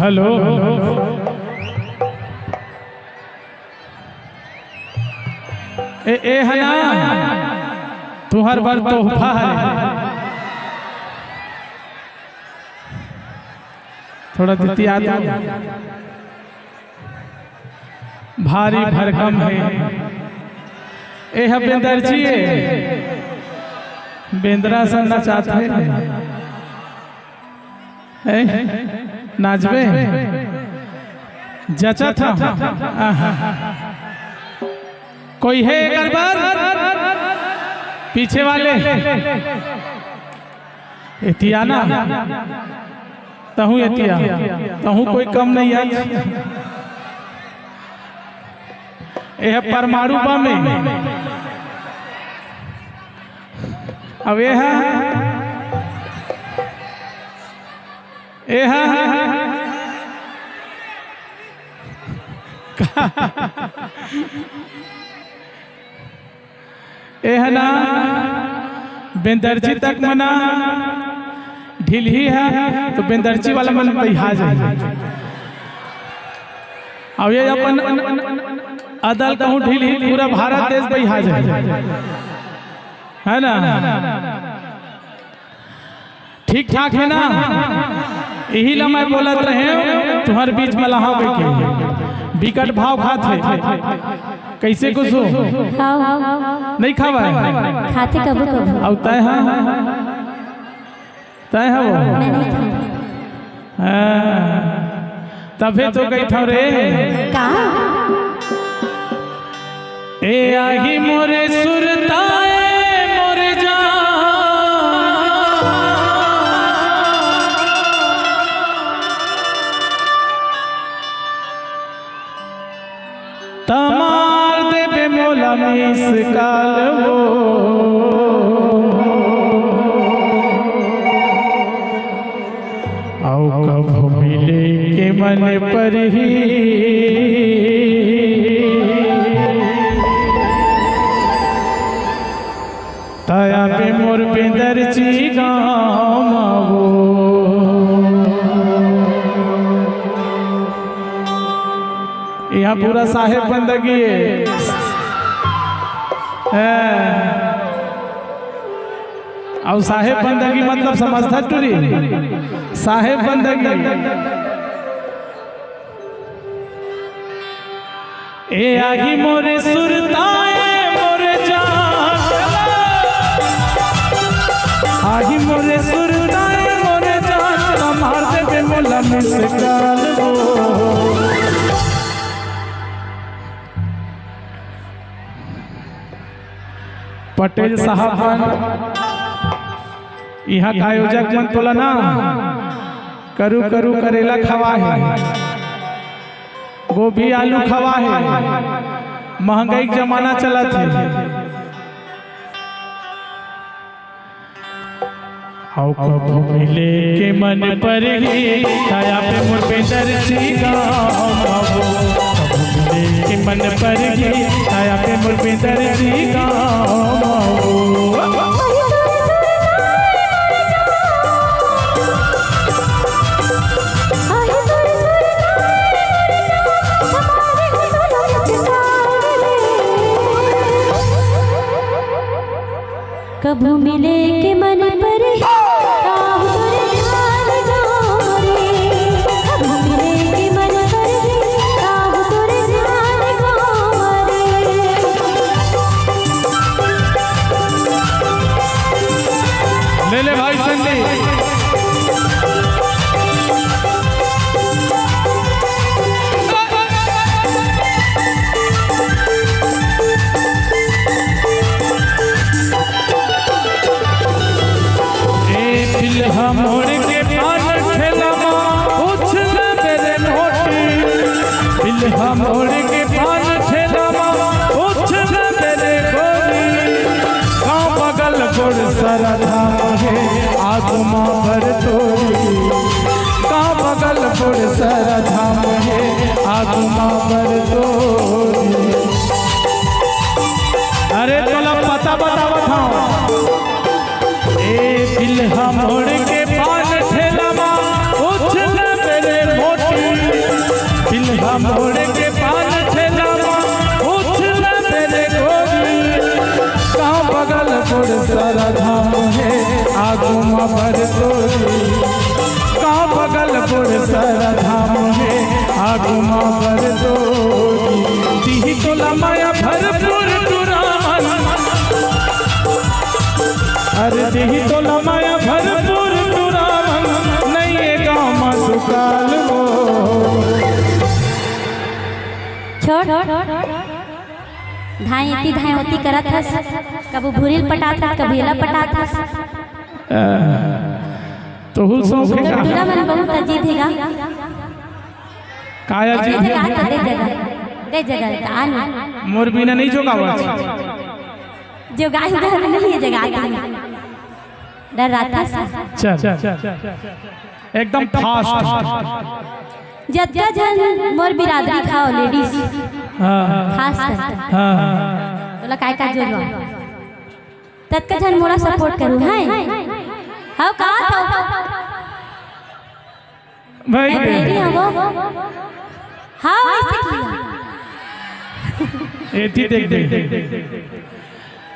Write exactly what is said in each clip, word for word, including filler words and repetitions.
Hello. ए, ए ह ना, तुंहर बर तोहफा हरे। थोड़ा दितिया दो। भारी भरकम हे। ए ह बेंदरजी ए। बेंदरा सन नचात हे। ए, नाचबे? जचत ह। आहा। कोई हे एकर बर? पीछे वाले। एतिया ना। तहूँ एतिया। तहूँ कोई कम नहीं आज। ए ह परमाणु बम ए। अब ए ह, ए ह, ए ह ना, बेंदरजी तक मना ढिलही हे, तो बेंदरजी वाला मन बइहा जाही। अब ये अपन अदल कहूँ ढिलही, पूरा भारत देश बइहा जाही, है ना? ठीक ठाक हे ना? इही ला मैं बोलत रहेंव, तुंहर बीच म लहाव कहिके। बिकट भाव खात हे। कइसे कुसुम? खाओ। नइ खावय? खाथे कभू कभू। अउ तैं ह? तैं ह वो? मैं नइ खांव। हाँ। तभे तो कहिथंव रे। का? ए आही मोरे सुरता ए मोरे जान, त मार देबे मोला miss call वो। अउ कभू मिले के मन परही, त आबे मोर बेंदरजी गाँव म वो। इहाँ पूरा साहेब बंदगी हे। हैं। अउ साहेब बंदगी मतलब समझथस टूरी? साहेब बंदगी। ए आही मोरे सुरता ए मोरे जान, आही मोरे सुरता ए मोरे जान, मार देबे मोला miss call वो। पटेल साहब मन इहाँ के आयोजक मन तोला ना करू करू करेला खवा हे, गोभी आलू खवा हे, महंगाई के जमाना चलत हे। अउ कभू मिले के मन परही, त आबे मोर बेंदरजी गाँव म वो। कभू मिले के मन परही, त आबे मोर बेंदरजी गाँव म वो। कभू मिले के मन परही, आहू तोरे ध्यान गाँव रे। कभू मिले के मन परही, आहू तोरे ध्यान गाँव रे। ले ले भाई संदीप। ए पिलहा मोड़ के पान ठेला मा उछल बेरे नोटी। पिलहा मोड़ के पान ठेला मा उछल बेरे गोरी। गाँव बगल गोड़ सरधा हे आगू मा भर तोरी। गाँव बगल गोड़ सरधा हे आगू मा भर तोरी। अरे तोला पता बतावत हँव। ए पिलहा मोड़ के पान ठेला मा उछल बेरे मोटी। सरधा मोहे आगू म बर तोरी, का बगल बोर सरधा मोहे आगू म बर तोरी। दिही तोला माया भरपूर टुरावन, अरे दिही तोला माया भरपूर टुरावन, नइये गाँव म सुकाल वो। छोड़। धाई एती धाई ओती करत हस, कभू भूरिल पटात हस, कभू एला पटात हस। आ, तो हुल सौंफ हे का? टुरा मन बहुत अजीब हे गा। काय दे अजीब हे? जगह, दे जगह, दे जगह, त आन। मोर बिना नहीं जोगावत। जोगाई घर नहीं है जगह आती है। डर रहा था सा। चल, एकदम फास्ट। जतका झन मोर बिरादरी खाओ लेडीज, हाँ। खास कर हाँ। तोला काय का जोर बा? ततका झन मोला सपोर्ट करू, हैं? हव का? भाई मैं भेरी हवो। हाँ, वैसे किया। एती देख दे।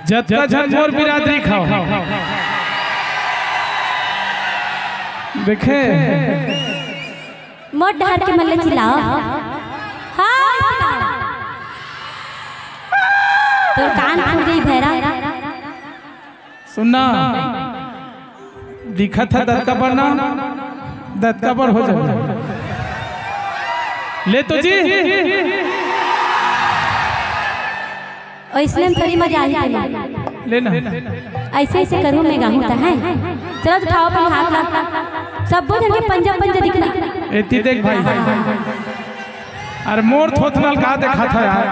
जतका झन मोर बिरादरी खाओ। देखे? मोर डहर के मन ले चिल्लाओ। हाँ, वैसे कहा। तोर कान फूट गई भैरा। सुनना, दिखत हे दतका बर ना, दतका बर हो जाए। ले तो जी। अइसने में थोड़ी मजा आही तेला। ले ना। ऐसे ऐसे करूँ मैं गाहूँ त है। चलो उठाओ अपन हाथ ला। सब्बो झन के पंजा पंजा दिखना। एती देख भाई। अरे मोर थोथनल का देखा था यार।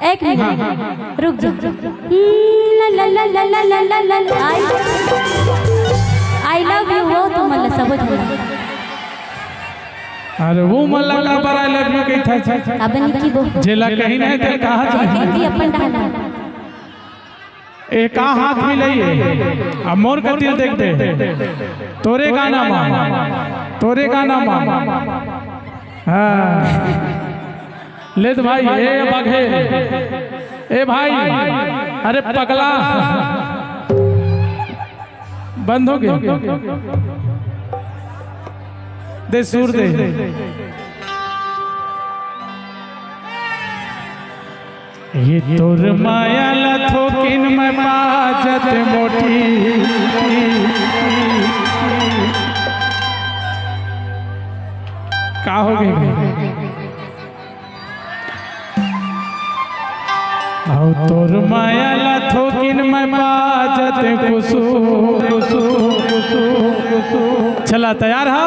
एक मिनट, रुक जा। हम्म, ला, ला, ला, I, I love you हो तुम मन ला सबो झन। अरे वो मन ला का बर I love you कहिथे? काबर नहीं की वो? जेला कही नहीं ते कहा जाए? जी अपन डाल। ए का हाथ मिलाइए? अब मोर कतिल देख दे। तोरे गाना मा, तोरे गाना मा। हाँ। ले तो भाई, ए बघेल, ए भाई, अरे पगला, बंद हो गए, दे सुर दे। ये तोर माया ला थोकिन मैं पाजत मोटी। का हो गई? अउ तोर माया ला थोकिन मैं पाजत कुसु, कुसु, कुसु, कुसु। चला, तैयार हा?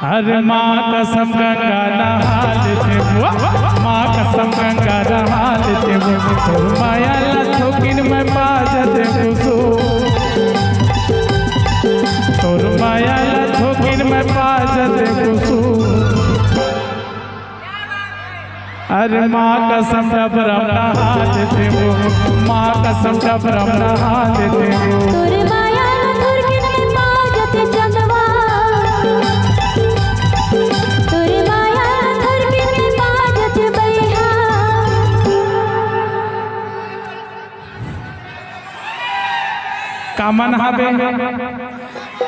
अरे माँ कसम गंगा नहा लेते वो, माँ कसम गंगा नहा लेते वो, तोर माया ला थोकिन मैं पाजत कुसु, तोर माया ला थोकिन मैं पाजत कुसु। अरे माँ कसम डबरम नहा लेते वो, माँ कसम डबरम नहा लेते वो। तोरे माया ला थोरकिन में पाजत चंदवा, तोरे माया ला थोरकिन में पाजत बइहा। का मन हावे?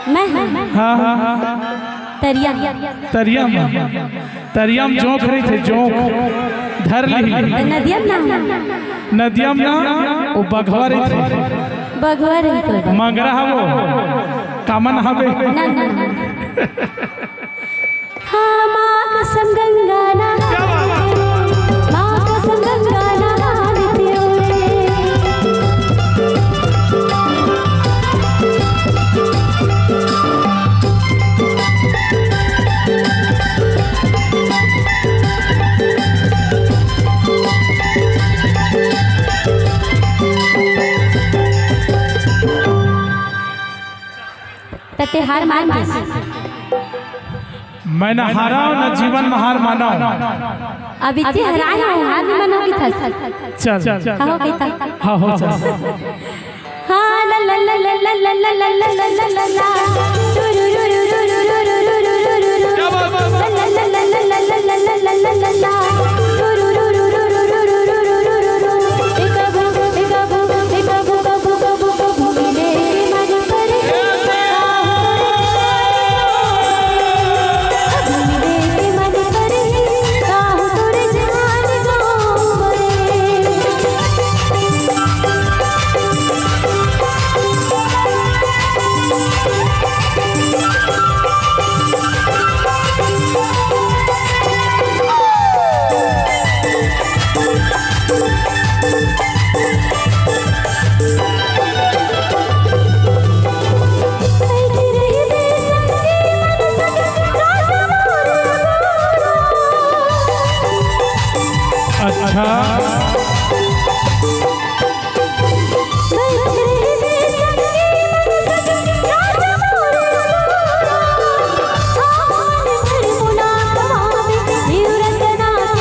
मैं हाँ। हाँ, हाँ, हाँ। तरिया। तरिया म, तरिया म जोंक रहिथे, जोंक धर लिही। त नदिया म ना। नदिया म ना, वो बघवा रहिथे। बघवा रहिथे। मंगरा हवो, का मन हावे? ना, ना, ना। हाँ, माँ कसम गंगा नहा, क्या बात है? माँ कसम गंगा नहा लेते हुए। त ते हार मान गेस। मैं न हारव, न जीवन म हार मानव। अब इतनी हराए हो, हार नहीं मानोगी था। चल। कहो कहता। हाँ, हो चल। हाँ, ला, ला, ला। क्या बात है?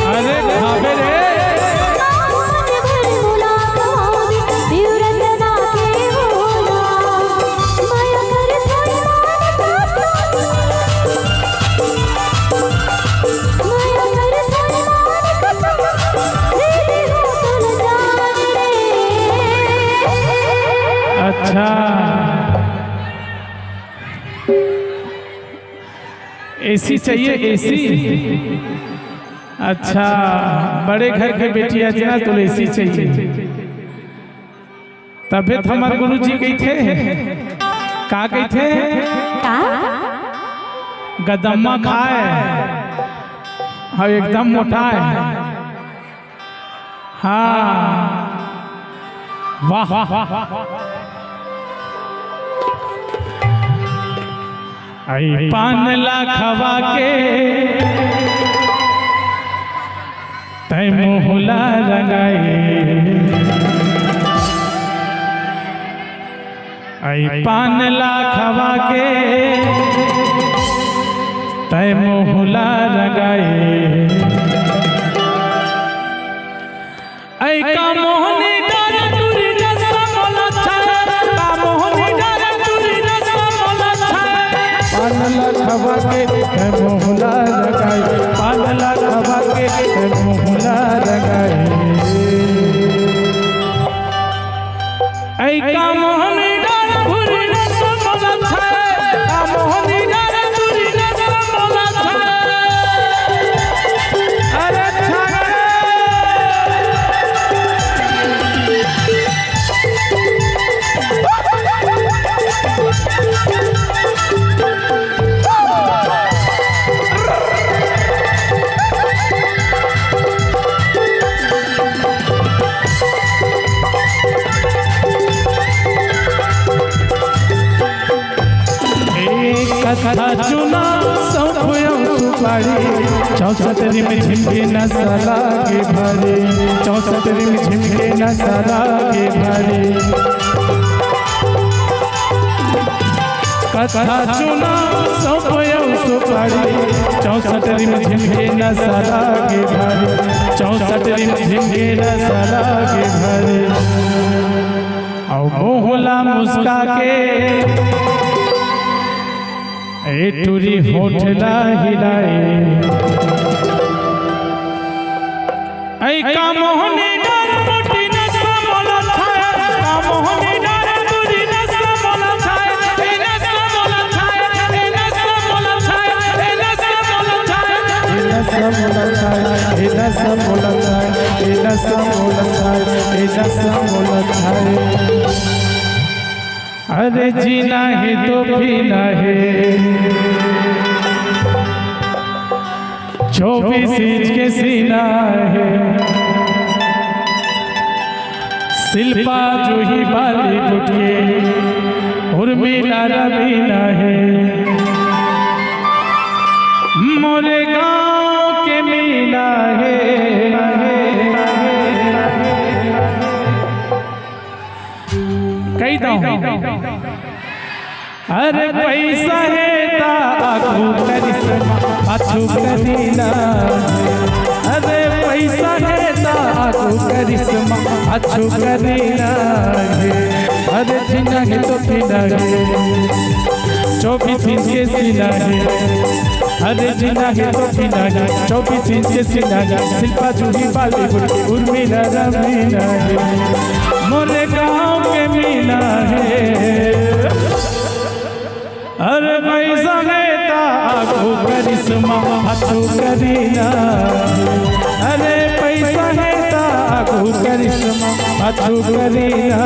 अरे खाबे रे। अच्छा, एसी चाहिए, एसी। अच्छा, बड़े घर के बेटी आज ना, तो एसी चाहिए। तभे तो हमर गुरु जी कहिथे, का कहिथे? का? गदम्मा खाए, हाँ, एकदम मोटाए। हाँ, वाह, वाह, वाह, वाह। आई पान ला खवा के तै मुँह ला रंगाए। आई पान ला खवा के तै मुँह ला रंगाए। ऐ का मोहनी डार टूरी नशा मोला छाय, का मोहनी डार टूरी नशा मोला छाय। पान ला खवा के तै मुँह ला रंगाए, पान ला खवा के तै मुँह ला रंगाए। ऐ का मोहनी डार टूरी नशा मोला छाय, का मोहनी डार टूरी नशा मोला छाय। अरे छाय। एक कट्ठा चुना, सौंफ अउ सुपारी, चौसठ रिम झिम के नशा लागे भारी, चौसठ रिम झिम के नशा लागे भारी। कट्ठा चुना, सौंफ अउ सुपारी, चौसठ रिम झिम के नशा लागे भारी, चौसठ रिम झिम के नशा लागे भारी। अउ मुँह ला मुस्का के ए टूरी होठ ला हिलाए। ऐ का मोहनी डार मोटी नशा मोला छाय, का मोहनी डार टूरी नशा मोला छाय, ए नशा मोला छाय, ए नशा मोला छाय, ए नशा मोला छाय। ए नशा मोला छाय, ए नशा मोला छाय, ए नशा मोला छाय, ए नशा मोला छाय। अरे जीना हे तो पीना हे, चौबीस इंच के सीना हे। शिल्पा जूही बॉलीवुड के उर्मिला रवीना हे। मोरे गाँव के मीना हे। कहि दँव। अरे पइसा हे त आगू करिश्मा, पाछू करीना। अरे पइसा हे त आगू करिश्मा, पाछू करीना। अरे जीना हे तो पीना हे, चौबीस इंच के सीना हे। अरे जीना हे तो पीना हे, चौबीस इंच के सीना हे। शिल्पा जूही बॉलीवुड के उर्मिला रवीना हे, मोरे गाँव के मीना हे। अरे पइसा हे त आगू करिश्मा, पाछू करीना। अरे पइसा हे त आगू करिश्मा, पाछू करीना।